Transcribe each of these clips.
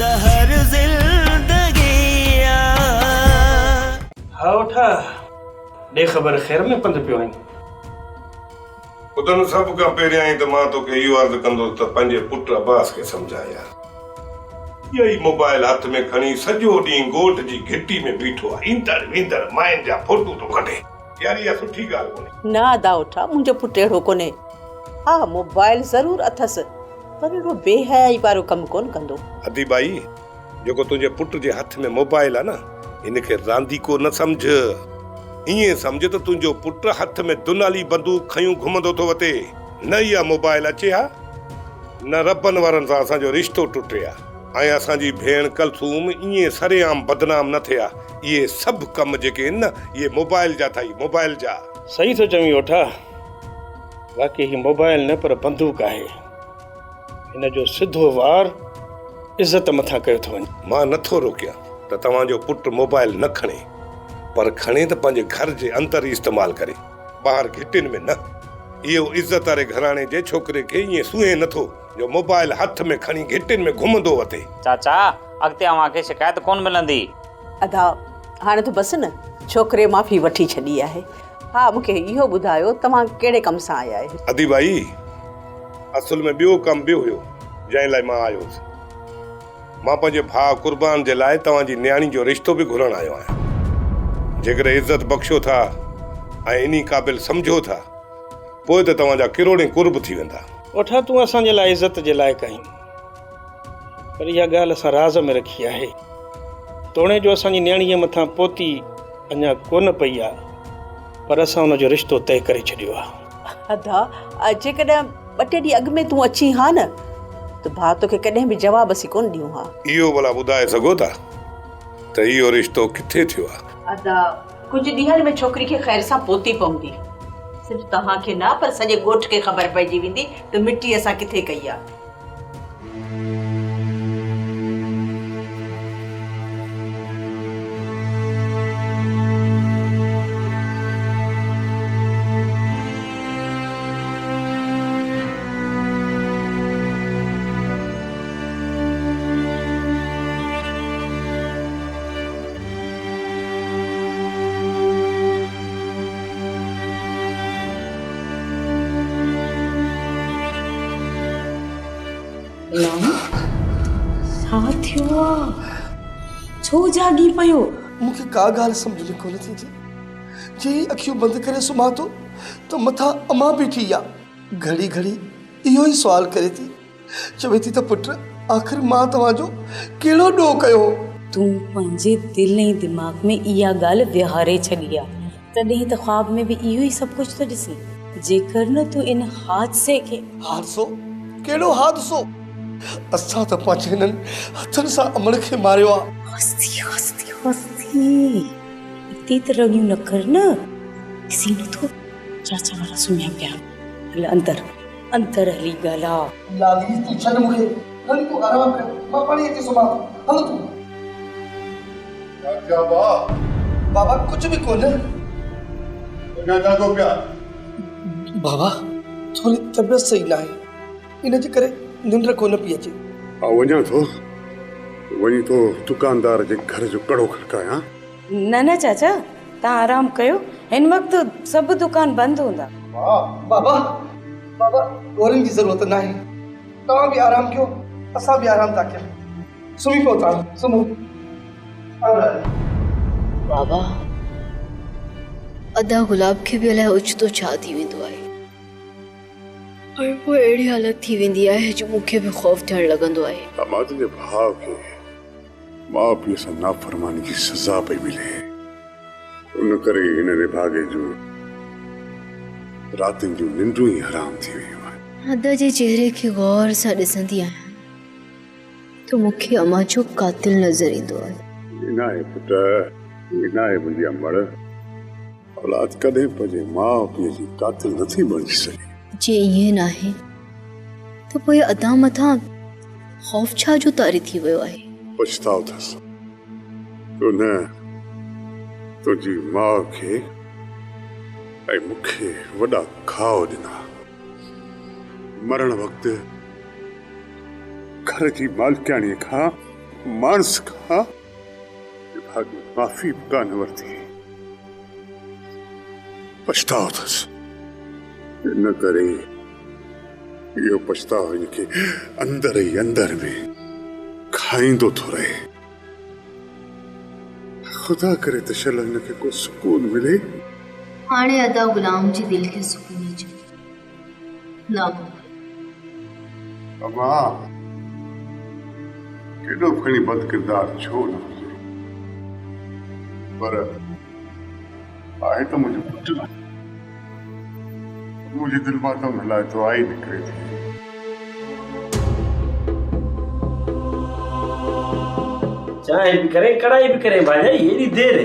زهر زندگي آ. ها اوٺا، ڏي خبر خير ۾ پنڌ پيو آهين؟ ٻڌن سڀ کان پهريائين ته مان توکي اهو عرض ڪندس ته پنهنجي پٽ عباس کي سمجهاء يار. اهو ئي موبائل هٿ ۾ کڻي سڄو ڏينهن ڳوٺ جي گهٽي ۾ بيٺو آهي. ايندڙ ويندڙ ماين جا فوٽو ٿو ڪڍي. يار اها سٺي ڳالهه ڪونهي. نه ادا اوٺا منهنجو پٽ اهڙو ڪونهي. ها موبائل ضرور اٿس پر اهڙو بي حيائي وارو ڪم ڪونه ڪندو. ادي ٻائي جيڪو تنهنجي پٽ جي هٿ ۾ موبائل آ نه ان کي رانديڪو نه سمجهه. ائين سمجهه ته تنهنجو پٽ هٿ ۾ دنالي بندوق کنيون گهمندو ٿو وتي. نه اها موبائل اچي ها نه ربن وارن سان اسان جو رشتو ٽٽي ها ۽ اسان جي ڀيڻ ڪلثوم ائين سرعام بدنام نه ٿئي ها. اهي سڀ ڪم جيڪي آهن نه اهي موبائل جا اٿئي موبائل جا. صحيح ٿو چوين اوٺا. واقعي هي موبائل نه پر بندوق آهي. هن جو سڌو وار عزت مٿان ڪيو ٿو وڃي. مان نه ٿو روڪيان ته توهان جو پٽ موبائل نه کڻي پر کڻي ته پنهنجي گهر جي اندر ئي استعمال ڪري ٻاهر گهٽين ۾ نه. اهو عزت واري گهراڻي جي ڇوڪري کي ائين سونهين نه ٿو جو موبائل هٿ ۾ کڻي گهٽين ۾ گهمندو وتي. چاچا اڳتي اوهان کي شڪايت ڪونه ملندي. ادا هاڻي ته بس نه ڇوڪري معافي وٺي ڇڏي آهي. ها مون کي اهو ٻڌايو توهان ڪهڙي ڪم سان آيا آهيو؟ ادي ٻائي اصل ۾ ٻيو ڪم به هيو جنهن لاء مان آيو هوس. مان پنهنجي ڀاء قربان جي لاء توهان جي نياڻي جو رشتو به گهرڻ آيو آهيان. جيڪڏهن عزت بخشو ٿا ۽ انهي قابل سمجهو ٿا پوء ته توهان جا ڪروڙين قرب ٿي ويندا. اوٺا تون اسان جي لاء عزت جي لائق آهين. پر اها ڳالهه اسان راز ۾ رکي آهي. توڻي جو اسان جي نياڻيء مٿان پوتي اڃا ڪونه پئي آ، پر اسان ان جو رشتو طئي ڪري ڇڏيو آ. ادا، جيڪڏهن ٻه ٽي ڏينهن اڳ ۾ تون اچين ها نه ته ڀاء توکي ڪڏهن به جواب اسين ڪونه ڏيون ها. اهو ڀلا ٻڌائي سگهو ٿا ته اهو رشتو ڪٿي ٿيو آ؟ ادا، ڪجهه ڏينهن ۾ ڇوڪري کي خير سان پوتي پوندي. صرف توهان کي نه پر سڄي ڳوٺ کي خبر پئجي ويندي ته مٽي اسان ڪٿي ڪئي آ. غلام، ڇا ٿيو آ؟ ڇو جاڳي پيو؟ مون کي ڪا ڳالهه سمجهه ۾ ڪونه ٿي اچي. جيئن ئي اکيون بند ڪري سمهان ٿو ته مٿان امان بيٺي آ. گهڙي گهڙي اهو ئي سوال ڪري ٿي. چوي ٿي ته پٽ آخر مان توهان جو ڪهڙو ڏوهه ڪيو هو؟ تون پنهنجي دل ۽ دماغ ۾ اها ڳالهه ويهاري ڇڏي آ، تڏهن ته خواب ۾ به اهو ئي سڀ ڪجهه ٿو ڏسين. جيڪر نه تون ان حادثي کي. حادثو؟ ڪهڙو حادثو؟ اسان ته پنهنجي هنن هٿن سان امڙ کي ماريو آ. هستي هستي هستي، اتي ته رڙيون نه ڪر نه، ڏسين نٿو چاچا وارا سمهيا پيا آهن. هل اندر. اندر هلي ڳالهاء. لالي تون ڇڏ مون کي، هلي تون آرام ڪر، مان پاڻهي اچي سمهان ٿو، هل تون. ڇا ٿيو آ ڀاء؟ بابا ڪجهه به ڪونه. اڃا جاڳو پيا. بابا ٿوري طبيعت صحيح ناهي، ان جي ڪري ننڊ ڪونه پئي اچي. آء وڃان ٿو، وڃي ٿو دڪاندار جي گهر جو ڪڙو کڙڪايان. نه نه چاچا تان آرام ڪيو هن وقت سڀ دڪان بند هوندا. بابا بابا گورين جي ضرورت ناهي توهان به آرام ڪيو اسان به آرام ٿا ڪيون سمهي پئو توهان سمهو. بابا ادا گلاب کي به الائي اوچتو ڇا ٿي ويندو آهي ۽ پوء اهڙي حالت ٿي ويندي آهي جو مون کي به خوف ٿيڻ لڳندو آهي. امان تنهنجي ڀاء کي ماء پيء سان نافرماني جي سزا پئي ملي، ان ڪري ئي هن نڀاڳي جون راتين جون ننڊون ئي حرام ٿي ويون آهن. ادا جي چهري کي غور سان ڏسندي آهيان ته مون کي امان جو قاتل نظر ايندو آهي. ائين ناهي پٽ، ائين ناهي منهنجي امڙ، اولاد ڪڏهن پنهنجي ماء پيء جي قاتل نٿي بڻجي سگهي. جي ائين ناهي ته پوء ادا مٿان خوف ڇا جو طاري ٿي ويو آهي؟ پڇتاء اٿس جو نه تنهنجي ماء کي ۽ مون کي وڏا گهاء ڏنا. مرڻ وقت گهر جي مالڪياڻيء کان ماڻس کان نڀاڳي معافي به ڪانه ورتي. پڇتاء اٿس. ان ڪري اهو پڇتاء هن کي اندر ئي اندر ۾ کائيندو ٿو رهي. خدا ڪري ته شل هن کي ڪو سڪون ملي. هاڻي ادا غلام جي دل کي سڪون اچڻ ناممڪن. اما، ڪيڏو به کڻي بد ڪردار ڇو نه هجي، پر آهي ته منهنجو پٽ نه. منهنجي دل مان ته ان لاء دعا ئي نڪري ٿي. چانهه به ڪرين ڪڙائي به ڪرين ڀاڄائي ايڏي دير.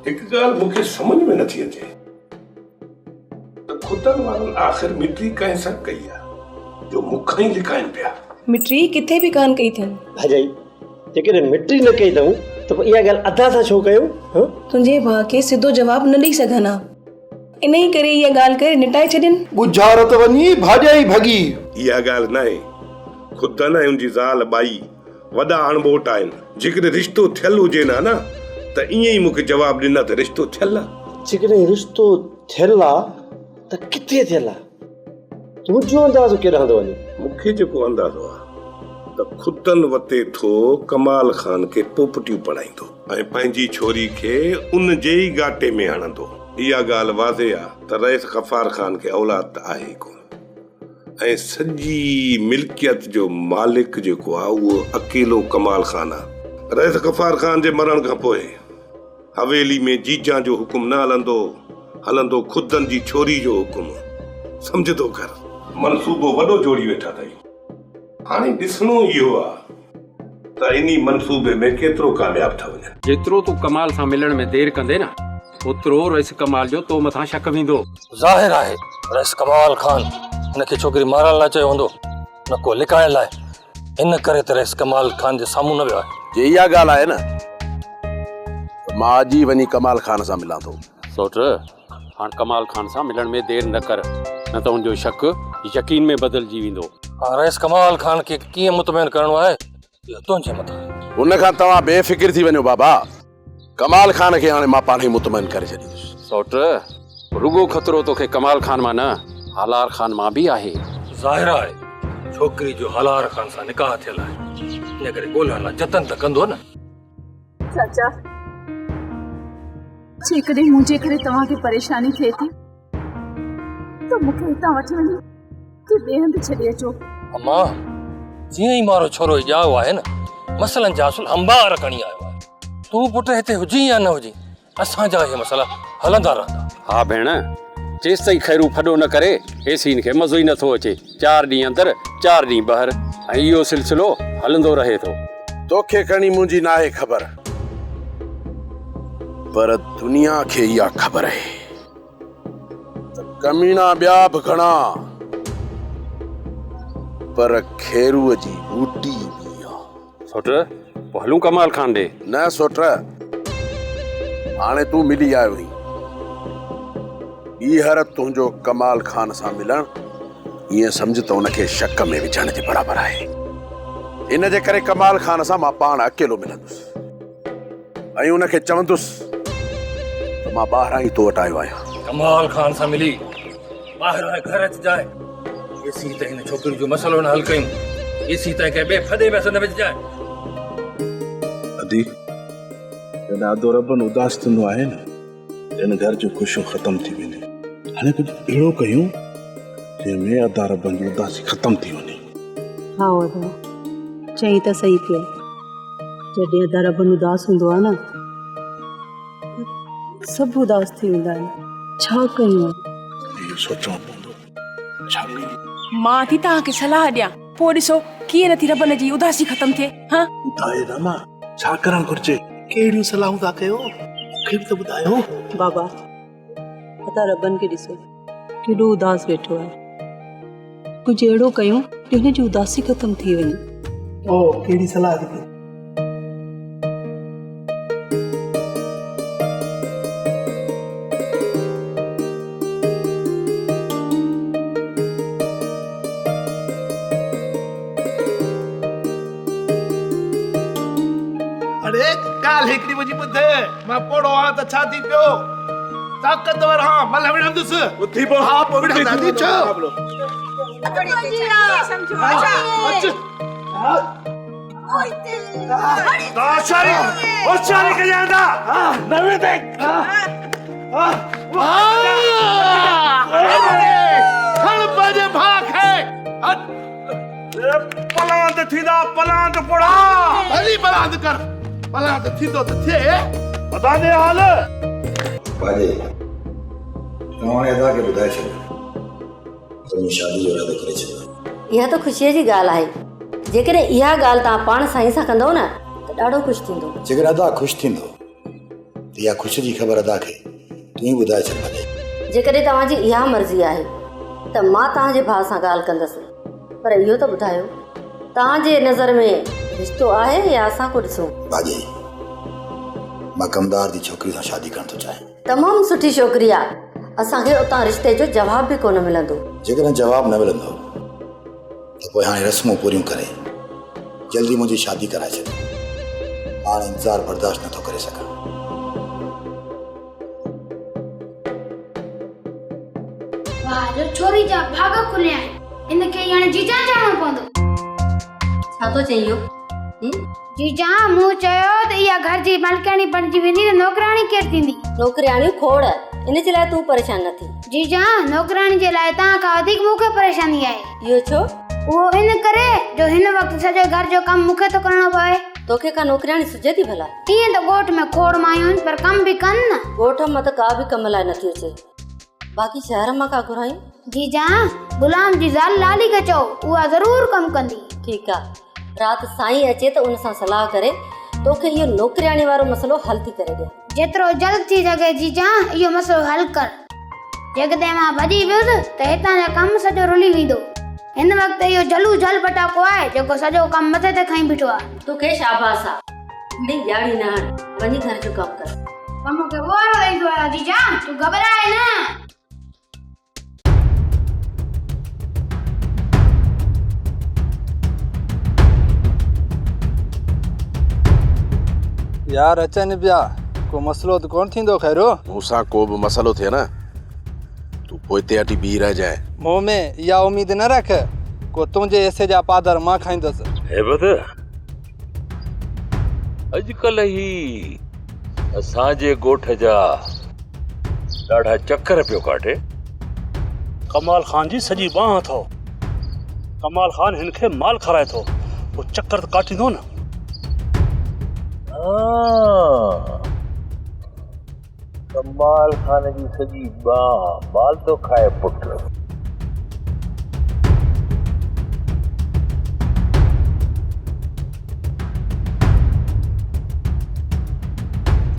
هڪ ڳالهه مون کي سمجهه ۾ نٿي اچي ته خدن وارن آخر مٽي ڪنهن سان ڪئي آ جو مون کان ئي لڪائين پيا. مٽي ڪٿي به ڪانه ڪئي اٿن. ڀاڄائي جيڪڏهن مٽي نه ڪئي اٿئون ته پوء اها ڳالهه ادا سان ڇو ڪيو هان؟ تنهنجي ڀاء کي سڌو جواب نه ڏئي سگهن ها انهي ڪري اها ڳالهه ڪري نٽائي ڇڏين. ڳجهارت وڃي ڀاڄائي ڀڳي. اها ڳالهه ناهي. خدن ۽ ان جي زال ٻائي وڏا اڻٻوٽ آهن. جيڪڏهن رشتو ٿيل هجين ها نه ته ائين ئي مون کي جواب ڏين ها ته رشتو ٿيل آ. جيڪڏهن رشتو ٿيل آ ته ڪٿي ٿيل آ؟ تنهنجو اندازو ڪيڏانهن ٿو وڃي؟ مون کي جيڪو اندازو آ ته خدن وتي ٿو ڪمال خان کي پوپٽيون پڙهائيندو. ۽ پنهنجي ڇوري کي ان جي ئي ڳاٽي ۾ هڻندو. اها ڳالهه واضح آ ته رئيس غفار خان کي اولاد ته آهي ئي ڪونه. ۽ سڄي ملڪيت جو مالڪ جيڪو آ اهو اڪيلو ڪمال خان آ. رئيس غفار خان جي مرڻ کان پوء حويلي ۾ جيجان جو حڪم نه هلندو، هلندو خدن جي ڇوري جو حڪم. سمجهندو ڪر. منصوبو وڏو جوڙي ويٺا اٿئي. هاڻي ڏسڻو اهو آ ته انهي منصوبي ۾ ڪيترو ڪامياب ٿا وڃن. جيترو تون ڪمال سان ملڻ ۾ دير ڪندين نه، اوترو رئيس ڪمال جو تو مٿان شڪ ويندو. ظاهر آهي رئيس ڪمال خان هن کي ڇوڪري مارڻ لاء چيو هوندو، نه ڪو لڪائڻ لاء. ان ڪري ته رئيس ڪمال خان جي سامهون نه ويو آهي. جي اها ڳالهه آهي نه ته مان اڄ ئي وڃي ڪمال خان سان ملان ٿو. سوٽ، هاڻ ڪمال خان سان ملڻ ۾ دير نه ڪر، نه ته هن جو شڪ يقين ۾ بدلجي ويندو. هاڻ رئيس ڪمال خان کي ڪيئن مطمئن ڪرڻو آهي، اهو تنهنجي مٿان آهي. ان کان توهان بي فڪر ٿي وڃو بابا. ڪمال خان کي هاڻي مان پاڻهي مطمئن ڪري ڇڏيندس. سوٽ، رڳو خطرو توکي ڪمال خان مان نه، هالار خان مان به آهي. ظاهر آهي، ڇوڪري جو هالار خان سان نڪاح ٿيل آهي، ان ڪري ڳولڻ لاء جتن ته ڪندو نه. چاچا، جيڪڏهن منهنجي ڪري توهان کي پريشاني ٿئي ٿي ته مون کي هتان وٺي وڃي ڪنهن ٻئي هنڌ ڇڏي اچو. اما، جيئن ئي مارو ڇورو ڄائو آهي نه، مسئلن جا اصل انبار کڻي آيو آهي. تون پٽ هتي هجين يا نه هجين، اسان جا اهي مسئلا هلندا رهندا. ها ڀيڻ، جيستائين خيرو ڦڏو نه ڪري، ايسين کي مزو ئي نٿو اچي. چار ڏينهن اندر، چار ڏينهن ٻاهر ۽ اهو سلسلو هلندو رهي ٿو. توکي کڻي منهنجي ناهي خبر، پر دنيا کي اها خبر اهي ته ڪميڻا ٻيا به گهڻا، پر خيروء جي ٻوٽي ٻي آ. سوٽ، پوء هلون ڪمال خان ڏي؟ نه سوٽ، هاڻي تون ملي آيو آهين. ٻيهر تنهنجو ڪمال خان سان ملڻ ائين سمجهه ته ان کي شڪ ۾ وجهڻ جي برابر آهي. ان جي ڪري ڪمال خان سان مان پاڻ اڪيلو ملندس ۽ ان کي چوندس ته مان ٻاهران ئي تو وٽ آيو آهيان. ڪمال خان سان ملي ٻاهران گهر اچجانء. ايسين تائين هن ڇوڪري جو مسئلو نه حل ڪيون، ايسين تائين ڪنهن ٻئي ڦڏي ۾ هٿ نه وجهجانء. ادي، جڏهن ادو ربن اداس ٿيندو آهي نه ته هن گهر جون خوشيون ختم ٿي وينديون. هاڻي ڪجهه اهڙو ڪيون جنهن ۾ ادا ربن جي اداسي ختم ٿي وڃي. هائو ادا، چئين ته صحيح پيو. جڏهن ادا ربن اداس هوندو آهي نه ته سڀ اداس ٿي ويندا آهن. ڇا ڪيون؟ اهو سوچڻو پوندو. ڇا ڪيون؟ مان ٿي توهان کي صلاح ڏيان، پوء ڏسو ڪيئن نه ٿي ربن جي اداسي ختم ٿئي. هان؟ ٻڌايو نه مان ڇا ڪرڻ گهرجي؟ ڪهڙيون صلاحون ٿا ڪيو؟ مون کي به ته ٻڌايو. بابا، ادا ربن کي ڏسو ڪيڏو اداس ويٺو آهي. ڪجهه اهڙو ڪيون جو هن جي اداسي ختم ٿي وڃي. پوء ڪهڙي صلاح ٿي ڪيو؟ اڙي ڳالهه هڪڙي منهنجي ٻڌ، مان پوڙهو آهيان ته ڇا ٿي پيو، طاقتور آهيان، ملهه وڙهندس. اٿي پو. ها پوء وڙهنداسين ڇو؟ اچ. هوشياري هوشياري ڪجانء ٿا نه ويندين. کڻ پنهنجي ڀاء کي. پلاند ٿيندا پلاند پوڙها. ڀلي پلاند ڪر، پلاند ٿيندو ته ٿئي. ادا ڏي حال. باجي، توهان هاڻي ادا کي ٻڌائي ڇڏيو ته مون شادي جو ارادو ڪري ڇڏيو آهي. اها ته خوشيء جي ڳالهه آهي. جيڪڏهن اها ڳالهه توهان پاڻ سائين سان ڪندؤ نه ته ڏاڍو خوش ٿيندو. جيڪڏهن ادا خوش ٿيندو ته اها خوشيء جي خبر ادا کي تون ئي ٻڌائي ڇڏ ڀلي. جيڪڏهن توهان جي اها مرضي آهي ته مان توهان جي ڀاء سان ڳالهه ڪندس. پر اهو ته ٻڌايو توهان جي نظر ۾ رشتو آهي يا اسان ڪو ڏسون؟ ڀاڄائي، مان ڪمدار جي ڇوڪري سان شادي ڪرڻ ٿو چاهيان. تمام سٺي ڇوڪري آ. اسان کي اتان رشتي جو جواب به ڪونه ملندو. جيڪڏهن جواب نه ملندو ته پوء هاڻي رسمون پوريون ڪري جلدي منهنجي شادي ڪرائي ڇڏيو. مان هاڻي انتظار برداشت نه ٿو ڪري سگهان. واهه جو ڇوري جا ڀاڳ کليا آهن. ان کي هاڻي جيجا چوڻو پوندو. ڇا ٿو چئين اهو؟ جيجا مون چيو ته اها گهر جي مالڪياڻي بڻجي ويندي ته نوڪرياڻي ڪير ٿيندي؟ نوڪرياڻيون کوڙ، ان جي لاء تون پريشان نه ٿي. جيجا نوڪرياڻي جي لاء توهان کان وڌيڪ مون کي پريشاني آهي. اهو ڇو؟ اهو ان ڪري جو هن وقت سڄي گهر جو ڪم مون کي ٿو ڪرڻو پوي. توکي ڪا نوڪرياڻي سجهي ٿي ڀلا؟ ائين ته ڳوٺ ۾ کوڙ مايون آهن پر ڪم به ڪن نه. ڳوٺ مان ته ڪا به ڪم لاء نٿي اچي. باقي شهر مان ڪا گهرايون؟ جيجا غلام جي زال لالي کي چئو اها ضرور ڪم ڪندي. ٺيڪ آ رات سائين اچي ته ان سان صلاح ڪري توکي اهو نوڪرياڻي وارو مسئلو حل ٿي ڪري ڏيان. جيترو جلد ٿي سگهي جيجا اهو مسئلو حل ڪر. جيڪڏهن مان ڀڄي ويس ته هتان جا ڪم سڄو رلي ويندو. هن وقت اهو جهلو جهل پٽاڪو آهي جيڪو سڄو ڪم مٿي تي کڻي بيٺو آهي. توکي شاباس آ. گهڻي ڄاڙي نه هڻ، وڃي گهر جو ڪم ڪر. ڪم کي ٻوهارو ڏئي ٿو آيان جيجا، تون گهٻراء نه. يار اچن پيا، ڪو مسئلو ته ڪونه ٿيندو خيرو؟ مون سان ڪو به مسئلو ٿئي نه تون پوئتي هٽي بيهي رهجانء. مون ۾ اها اميد نه رک، ڪو تنهنجي حصي جا پادر مان کائيندس. هيبت، اڄڪلهه هي اسان جي ڳوٺ جا ڏاڍا چڪر پيو ڪاٽي. ڪمال خان جي سڄي ٻانهن اٿئو. ڪمال خان هن کي مال کارائي ٿو، پوء چڪر ته ڪاٽيندو نه. ها، ڪمال خان جي سڄي ٻانهن مال ٿو کائي پٽ.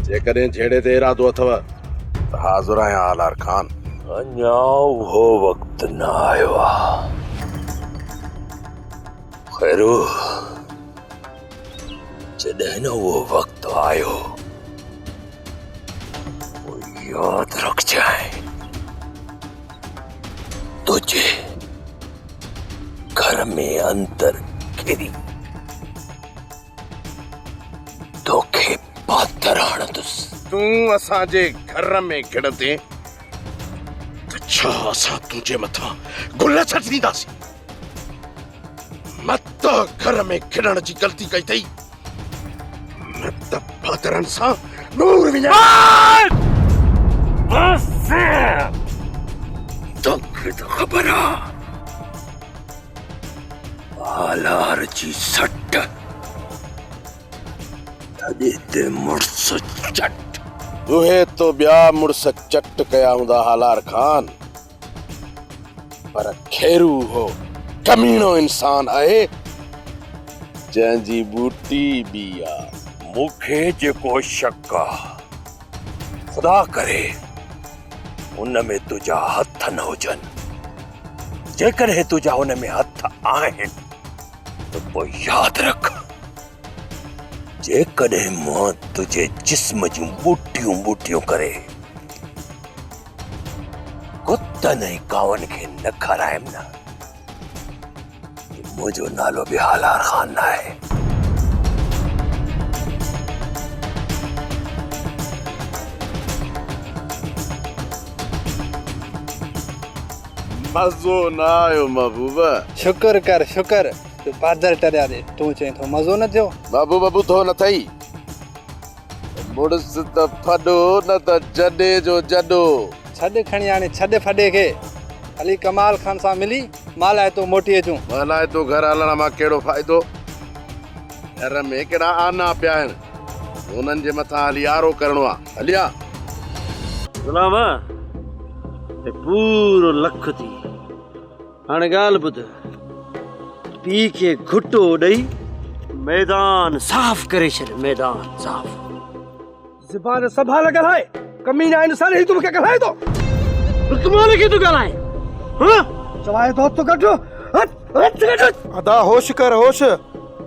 جيڪڏهن جهيڙي تي ارادو اٿو ته حاضر آهيان آلار خان. اڃا اهو وقت نه آيو آ. خيرو جڏهن اهو وقت آيو پوء ياد رکجانء تنهنجي گهر ۾ اندر گهري توکي پاتر هڻندس. تون اسان جي گهر ۾ گهڙندين ته ڇا اسان تنهنجي مٿان گل ڇٽينداسين؟ مت گهر ۾ گهڙڻ جي غلطي ڪئي اٿئي. نه ته پادرن سان نور وڃائي. بس! توکي ته خبر آ آلار جي سٽ تڏي تي مڙس چٽ. اهي تو ٻيا مڙس چٽ ڪيا هوندا هالار خان. پر خيرو اهو ڪميڻو انسان آهي، جنهن جي ٻوٽي ٻي آ. مون کي جيڪو شڪ آ، خدا ڪري ان ۾ تنهنجا هٿ نه هجن. جيڪڏهن تنهنجا ان ۾ هٿ آهن ته پوء ياد رک، جيڪڏهن مان تنهنجي جسم جون ٻوٽيون ٻوٽيون ڪري ڪتن ۽ ڪانون کي نه کارايم نه ته منهنجو نالو به هالار خان ناهي. مزو نه آيو محبوب. شڪر ڪر شڪر جو پادر ٽريا ڏي، تون چئين ٿو مزو نه ٿيو. محبوب ٻڌو نه ٿئي. مڙس ته ڦڏو نه ته جڏي جو جڏو. ڇڏ کڻي هاڻي ڇڏ ڦڏي کي. هلي ڪمال خان سان ملي مالائتو موٽي اچون. مالائتو گهر هلڻ مان ڪهڙو فائدو. گهر ۾ ڪهڙا آنا پيا آهن. انهن جي مٿان هلي آرو ڪرڻو آ. هليا. غلام هي پورو لک ٿي. هاڻي ڳالهه ٻڌ. پيء کي گهٽو ڏئي ميدان صاف ڪري ڇڏ ميدان صاف. زبان سنڀال ڳالهاء ڪمينا انسان هي تون مونکي ڳالهائين ٿو. لقمان کي ٿو ڳالهائين ها. چوائي ٿو هٿ ڪڍ هٿ هٿ ڪڍ. ادا هوش ڪر هوش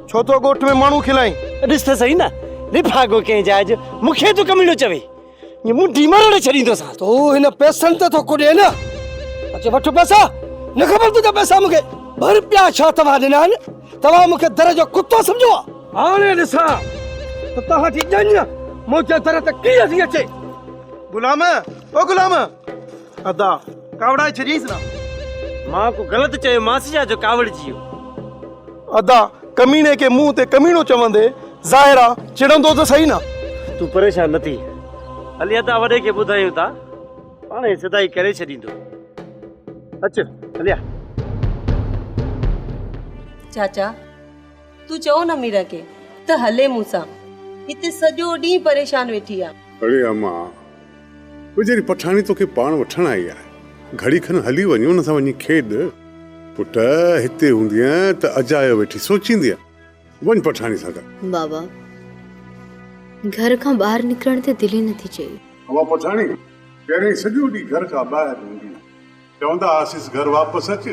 ڇو ٿو ڳوٺ ۾ ماڻهو کلائين. ڏس ته سهي نه نڀاڳو ڪنهن جاء جو مونکي ٿو ڪميڻو چوي. ائين منڍي مروڙي ڇڏيندوسانس. تون هن پئسن تي ٿو ڪڏين نه؟ اچ وٺ پئسا، نه کپن تنهنجا پئسا مون کي. ٻه رپيا ڇا توهان ڏنا آهن؟ توهان مون کي در جو ڪتو سمجهيو آهي؟ هاڻي ڏسان ته توهان جي ڄڃ منهنجي در تي ڪيئن ٿي اچي. غلام، او غلام! ادا، ڪاوڙائي ڇڏيائينس نه. مان ڪو غلط چيومانس يا جو ڪاوڙجي ويو؟ ادا، ڪميڻي کي منهن تي ڪميڻو چوندي ظاهر آ چڙندو ته سهي نه. تون پريشان نه ٿي. هلي ادا وڏي کي ٻڌايون ٿا. پاڻهي سڌائي ڪري ڇڏيندو. اچ هليا. چاچا، تون چئو نه ميرا کي ته هلي مون سان. هتي سڄو ڏينهن پريشان ويٺي آ. اڙي اما، ويچاري پٺاڻي توکي پاڻ وٺڻ آئي آهي. گهڙي کن هلي وڃ ان سان وڃي کيڏ. پٽ، هتي هوندينء ته اجايو ويٺي سوچيندينء. وڃ پٺاڻي سان گڏ. بابا، گهر کان ٻاهر نڪرڻ تي دل ئي نٿي چئي. اما پٺاڻي، پهرين سڄو ڏينهن گهر کان ٻاهر هوندي هئي. چوندا هئاسينس گهر واپس اچ،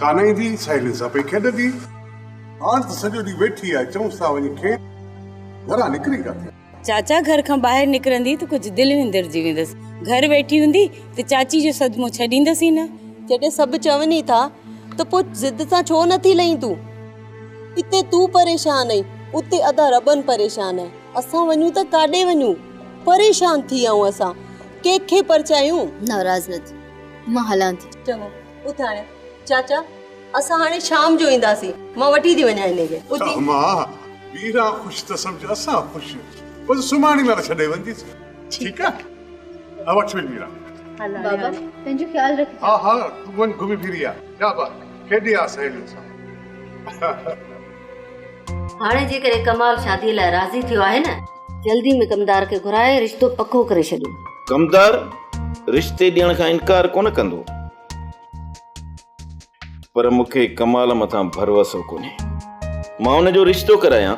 ڪانه ايندي، ساهيلين سان پئي کيڏندي. هاڻ ته سڄو ڏينهن ويٺي آهي، چئونس ٿا وڃي کيڏ، گهران نڪري ڪاٿي. چاچا گهر کان ٻاهر نڪرندي ته ڪجهه دل وندرجي ويندس. گهر ويٺي هوندي ته چاچي جو صدمو ڇڏيندس ئي نه. جڏهن سڀ چون ئي ٿا ته پوء ضد سان ڇو نه ٿي لهين تون؟ اتي تون پريشان آهين، اتي ادا ربن پريشان آهي. اسان وڃون ته ڪاڏي وڃون؟ پريشان ٿي آئون اسان ڪنهن کي پرچايون؟ ناراض نه ٿي، مان هلان ٿي. چڱو اٿ هاڻي چاچا، اسان هاڻي شام جو اينداسين، مان وٺي ٿي وڃان هن کي. اٿي. امان، ويرا خوش ته سمجهه اسان خوش. بس سڀاڻي مهل ڇڏي وڃجيس. ٺيڪ آ؟ ها وٺ وڃ ويرا. بابا، پنهنجو خيال رکجان. ها ها، تون وڃ گهمي ڦري آ. شاباش، کيڏي آ سهيلين سان. هاڻي جيڪڏهن ڪمال شاديء لاء راضي ٿيو آهي نه. جلدي ۾ ڪمدار کي گهرائي رشتو پڪو ڪري ڇڏيو. ڪمدار رشتي ڏيڻ کان انڪار ڪونه ڪندو. پر مون کي ڪمال مٿان ڀروسو ڪونهي. مان ان جو رشتو ڪرايان،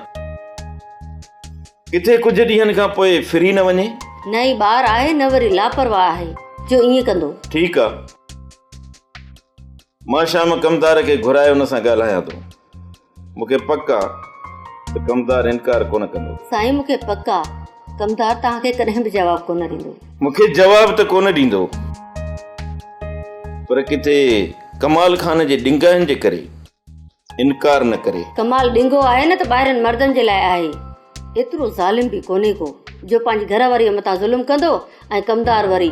ڪٿي ڪجهه ڏينهن کان پوء ڦري نه وڃي. نه ئي ٻار آهي نه وري لاپرواهه آهي جو ائين ڪندو. ٺيڪ آ، مان شام ڪمدار کي گهرائي ان سان ڳالهايان ٿو. مون کي پڪ آ ته ڪمدار انڪار ڪونه ڪندو. سائين مون کي پڪ آ ڪمدار توهان کي ڪڏهن به جواب ڪونه ڏيندو. مون کي جواب ته ڪونه ڏيندو پر ڪٿي ڪمال خان جي ڏنگاين جي ڪري انڪار نه ڪري. ڪمال ڏنگو آهي نه ته ٻاهرين مردن جي لاء آهي. ايترو ظالم به ڪونهي ڪو جو پنهنجي گهر واريء مٿان ظلم ڪندو ۽ ڪمدار وري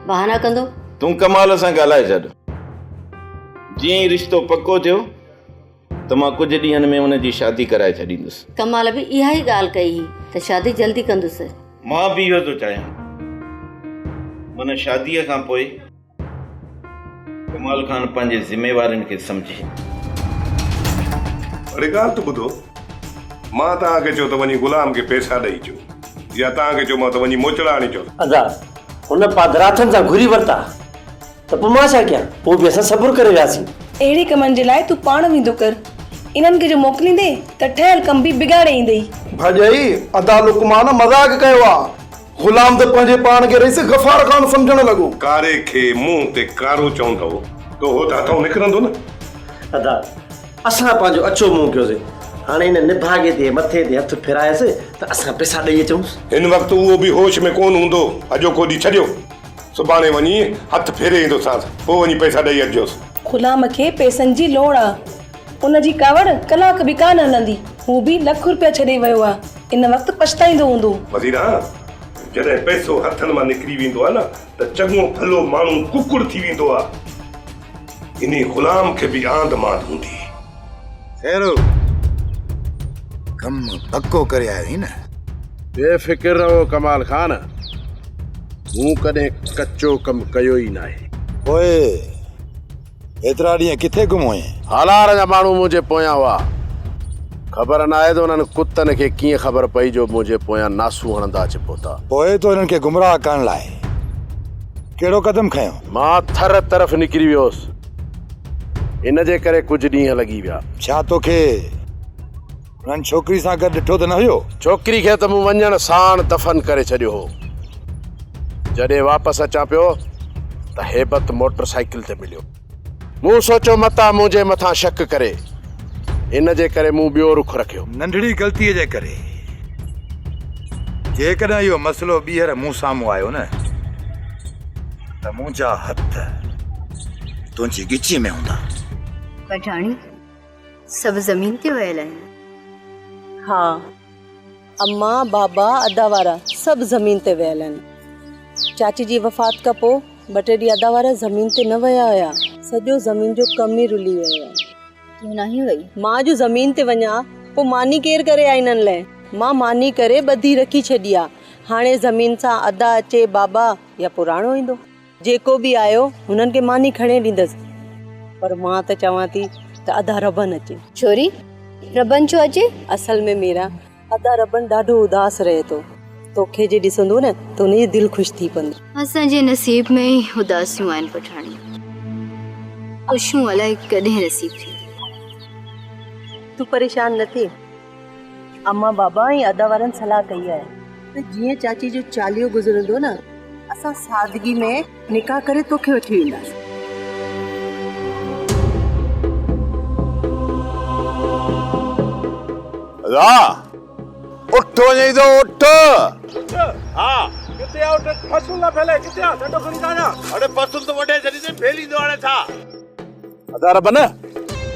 بهانا ڪندو. تون ڪمال سان ڳالهائي ڇڏ. جيئن ئي رشتو پڪو ٿيو ته مان ڪجهه ڏينهن ۾ ان جي شادي ڪرائي ڇڏيندس. ڪمال به اها ئي ڳالهه ڪئي هئي ته شادي جلدي ڪندس. مان به اهو ٿو چاهيان. من شاديء کان پوء ڪمال خان پنهنجي ذميوارين کي سمجهي. اڙي ڳالهه ته ٻڌو. مان توهان کي چيو ته وڃي غلام کي پئسا ڏئي اچو يا توهان کي چيومانو ته وڃي موچڙا آڻي اچو. ادا، هن پادراٿن سان گهري ورتا. ته پوء مان ڇا ڪيان؟ پوء به اسان صبر ڪري وياسين. اهڙي ڪمن جي لاء تون پاڻ ويندو ڪر. انهن کي جو موڪليندين ته ٺهيل ڪم به بگاڙي ايندئي. ڀاڄائي، ادا لقمان مذاق ڪيو آ. غلام ته پنهنجي پاڻ کي رئيس غفار خان سمجهڻ لڳو. ڪاري کي منهن تي ڪارو چوندؤ ته اهو ته هٿئون نڪرندو نه. ادا، اسان پنهنجو اڇو منهن ڪيوسين. هاڻي هن نڀاڳي تي مٿي تي هٿ ڦيرايس ته اسان پئسا ڏئي اچونس. هن وقت اهو به هوش ۾ ڪونه هوندو. اڄوڪو ڏينهن ڇڏيو. سڀاڻي وڃي هٿ ڦيري ايندوسانس، پوء وڃي پئسا ڏئي اچجوس. غلام کي پئسن جي لوڙ آ. ان جي ڪاوڙ ڪلاڪ به ڪانه هلندي. هو به لک روپيا ڇڏي ويو آ. ان وقت پڇتائيندو هوندو. وزيرا، جڏهن پئسو هٿن مان نڪري ويندو آ نه ته چڱو ڀلو ماڻهو ڪڪڙ ٿي ويندو آ. انهي غلام کي به آنڌ مانڌ هوندي. خيرو، ڪم پڪو ڪري آيو آهين نه؟ بي فڪر رهو ڪمال خان، مون ڪڏهن ڪچو ڪم ڪيو ئي ناهي. پوء ايترا ڏينهن ڪٿي گم هئين؟ هالار جا ماڻهو منهنجي پويان هئا. خبر ناهي ته انهن ڪتن کي ڪيئن خبر پئي جو منهنجي پويان ناسون هڻندا اچي پهتا. پوء تو انهن کي گمراهه ڪرڻ لاء ڪهڙو قدم کنيو؟ مان ٿر طرف نڪري ويو هوس. ان جي ڪري ڪجهه ڏينهن لڳي ويا. ڇا توکي انهن ڇوڪري سان گڏ ڏٺو ته نه هيو؟ ڇوڪري کي ته مون وڃڻ ساڻ دفن ڪري ڇڏيو هو. جڏهن واپس اچان پيو ته هيبت موٽر سائيڪل تي مليو. مون سوچيو متان منهنجي مٿان شڪ ڪري. ان جي ڪري مون ٻيو رخ رکيو. ننڍڙي غلطيء جي ڪري جيڪڏهن اهو مسئلو ٻيهر مون سامهون آيو نه ته منهنجا هٿ تنهنجي ڳچيء ۾ هوندا. پٺاڻي، سڀ زمين تي ويل آهن. ها امان، بابا، ادا وارا سڀ زمين تي ويل آهن. چاچي جي وفات کان پوء ٻه ٽي ڏينهن ادا وارا زمين تي نه ويا هيا. سڄو زمين جو ڪم ئي رلي ويو آهي. تون ناهين وئي؟ مان جو زمين تي وڃان پوء ماني ڪير ڪري آ هنن لئه؟ مان ماني ڪري ٻڌي رکي ڇڏي آ. هاڻي زمين سان ادا اچي بابا يا پراڻو ايندو. جيڪو به آيو هنن کي ماني کڻي ڏيندس پر مان ته چوان ٿي ته ادا ربن اچي. ڇوري، ربن ڇو اچي؟ اصل ۾ ميرا، ادا ربن ڏاڍو اداس رهي ٿو. توکي جي ڏسندو نه ته هن جي دل خوش ٿي پوندي. اسان جي نصيب ۾ ئي اداسيون آهن پٺاڻي. خوشيون الائي ڪڏهن نصيب ٿينديون. تون پريشان نه ٿي. امان بابا ۽ ادا وارن صلاح ڪئي آهي ته جيئن چاچي جو چاليهو گذرندو نه اسان سادگي ۾ نڪاح ڪري توکي وٺي وينداسين. ادا اٺ وڃئي ٿو اٺ. اٺ ها ڪٿي آ اٺ فصل نه ڦهلائي ڪٿي آ ڏنڊو کڻي ٿا وڃان. اڙي فصل ته وڍي ڇڏي اٿئي ڦهليندو هاڻي ڇا. ادا رب نه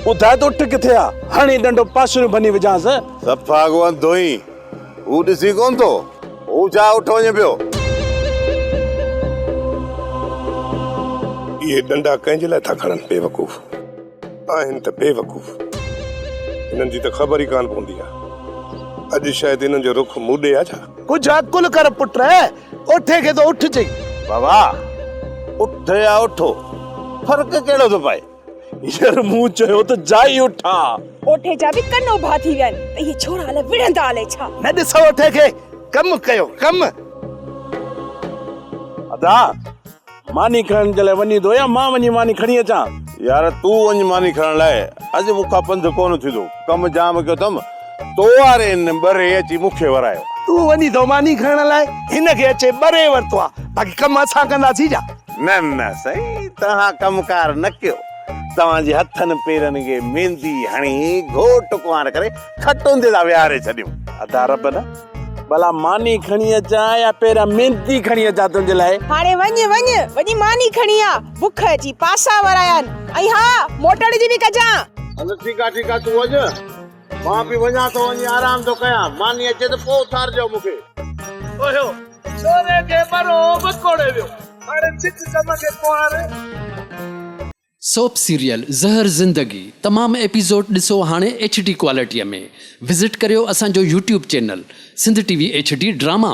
ٻڌاء ته اٺ ڪٿي آ؟ هڻي ڏنڊو پاسريون ڀڃي وجهانس. صفا ڪو انڌو ئين. هو ڏسي ڪونه ٿو. هو ڇا اٺ وڃي پيو. اهي ڏنڊا ڪنهن جي لاء ٿا کڻن بيوقوف آهن ته بيوقوف. هنن جي ته خبر ئي ڪانه پوندي آ. اڄ شايد هنن جو رخ مون ڏي آ ڇا؟ ڪجهه عقل ڪر پٽ، اوٺي کي ٿو اٺ چئين. بابا، اٺ يا اٺو، فرق ڪهڙو ٿو پئي؟ يار مون چيو ته جائي اٺ آ. اوٺي جا به ڪن اڀا ٿي ويا آهن ته اهي ڇورا الائي وڙهندا الائي ڇا. نه ڏسو اوٺي کي، ڪم ڪيو ڪم. ادا، ماني کڻڻ جي لاء وڃين ٿو يا مان وڃي ماني کڻي اچان؟ يار تون وڃ ماني کڻڻ لاء، اڄ مون کان پنڌ ڪونه ٿيندو، ڪم جام ڪيو اٿم، تو واري هن ٻري اچي مون کي ورايو. تون وڃين ٿو ماني کڻڻ لاء، هن کي اچي ٻري ورتو آ، باقي ڪم اسان ڪنداسين ڇا؟ نه نه سائين، توهان ڪم ڪار نه ڪيو، توهان جي هٿن پيرن کي ميندي هڻي گهوٽ ڪنوار ڪري کٽن تي ٿا ويهاري ڇڏيون. ادا رب نه ڀلا ماني کڻي اچان يا پهريان ميندي کڻي اچان تنهنجي لاء؟ هاڻي وڃ وڃ، وڃي ماني کڻي آ، بک اچي پاسا ورايا آهن ۽ ها موٽڻ جي به ڪجان. هل ٺيڪ آ ٺيڪ آ تون وڃ، مان به وڃان ٿو وڃي آرام ٿو ڪيان، ماني اچي ته پوء اٿارجو مون کي. اوهيو ڇوري کي ٻرو وڪوڙي ويو، هاڻي ڇڪ ڪم کي ڪنوار. سوپ سيريل زهر زندگي تمام ايپيسوڊ ڏسو هاڻي ايڇ ڊي ڪوالٽي ۾ وزٽ ڪريو اسان جو YouTube channel Sindh T V H D drama.